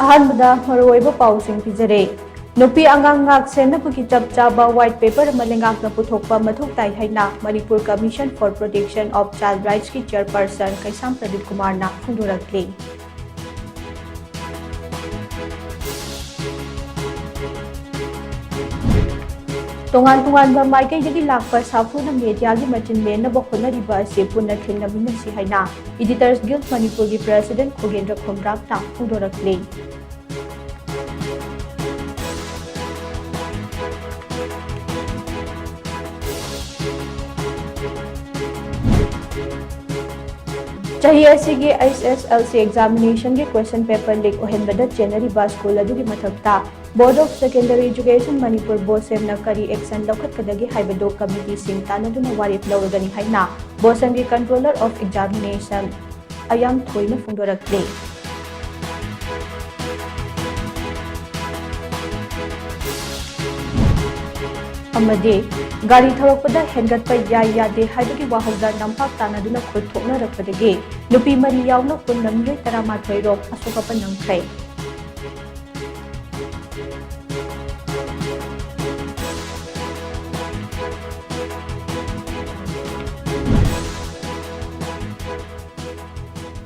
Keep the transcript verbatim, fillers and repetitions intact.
ꯑꯍꯥꯟꯕꯗ ꯃꯔꯨꯑꯣꯏꯕ ꯄꯥꯎꯁꯤꯡ ꯄꯤꯖꯔꯦ꯫ ꯅꯨꯄꯤ ꯑꯉꯥꯡ ꯉꯥꯛ ꯁꯦꯟꯅꯕꯒꯤ ꯆꯞ ꯆꯥꯕ white paper ꯑꯃ ꯂꯩꯉꯥꯛꯅ ꯄꯨꯊꯣꯛꯄ ꯃꯊꯧ ꯇꯥꯏ ꯍꯥꯏꯅ Manipur Commission for Protection of Child Rightsꯀꯤ chairperson ꯀꯩꯁꯥꯝ ꯄ꯭ꯔꯗꯤꯞ ꯀꯨꯃꯥꯔꯅ ꯐꯣꯡꯗꯣꯔꯛꯂꯤ꯫ ꯇꯣꯉꯥꯟ ꯇꯣꯉꯥꯟꯕ ꯃꯥꯏꯀꯩꯗꯒꯤ ꯂꯥꯛꯄ ꯁꯥꯐꯨꯅ mediaꯒꯤ ꯃꯆꯤꯟ ꯃꯦꯟꯅꯕ ꯍꯣꯠꯅꯔꯤꯕ ꯑꯁꯤ ꯄꯨꯟꯅ ꯊꯦꯡꯅꯃꯤꯟꯅꯁꯤ ꯍꯥꯏꯅ Editors Guild Manipurꯒꯤ president ꯈꯣꯒꯦꯟꯗ꯭ꯔ ꯈꯣꯝꯗ꯭ꯔꯥꯞꯅ ꯐꯣꯡꯗꯣꯔꯛꯂꯤ꯫ ꯆꯍꯤ ꯑꯁꯤꯒꯤ H S L C examinationꯒꯤ question paper leak ꯑꯣꯏꯍꯟꯕꯗ ꯆꯦꯟꯅꯔꯤꯕ school ꯑꯗꯨꯒꯤ ꯃꯊꯛꯇ Board of Secondary Education Manipur, BOSEMꯅ ꯀꯔꯤ action ꯂꯧꯈꯠꯀꯗꯒꯦ ꯍꯥꯏꯕꯗꯨ committeeꯁꯤꯡ ꯇꯥꯟꯅꯗꯨꯅ ꯋꯥꯔꯦꯞ ꯂꯧꯔꯒꯅꯤ ꯍꯥꯏꯅ BOSEMꯒꯤ Controller of Examination ꯑꯌꯥꯡꯊꯣꯏꯅ ꯐꯣꯡꯗꯣꯔꯛꯂꯤ꯫ ꯑꯃꯗꯤ ꯒꯥꯔꯤ ꯊꯧꯔꯛꯄꯗ ꯍꯦꯟꯒꯠꯄ ꯌꯥꯏ ꯌꯥꯗꯦ ꯍꯥꯏꯕꯒꯤ ꯋꯥꯍꯧꯗ ꯅꯝꯄꯥꯛ ꯇꯥꯟꯅꯗꯨꯅ ꯈꯨꯠ ꯊꯣꯛꯅꯔꯛꯄꯗꯒꯤ ꯅꯨꯄꯤ ꯃꯔꯤ ꯌꯥꯎꯅ ꯄꯨꯟꯅ ꯃꯤꯑꯣꯏ ꯇꯔꯥꯃꯥꯊꯣꯏ ꯔꯣꯝ ꯑꯁꯣꯛ ꯑꯄꯟ ꯅꯪꯈ꯭ꯔꯦ꯫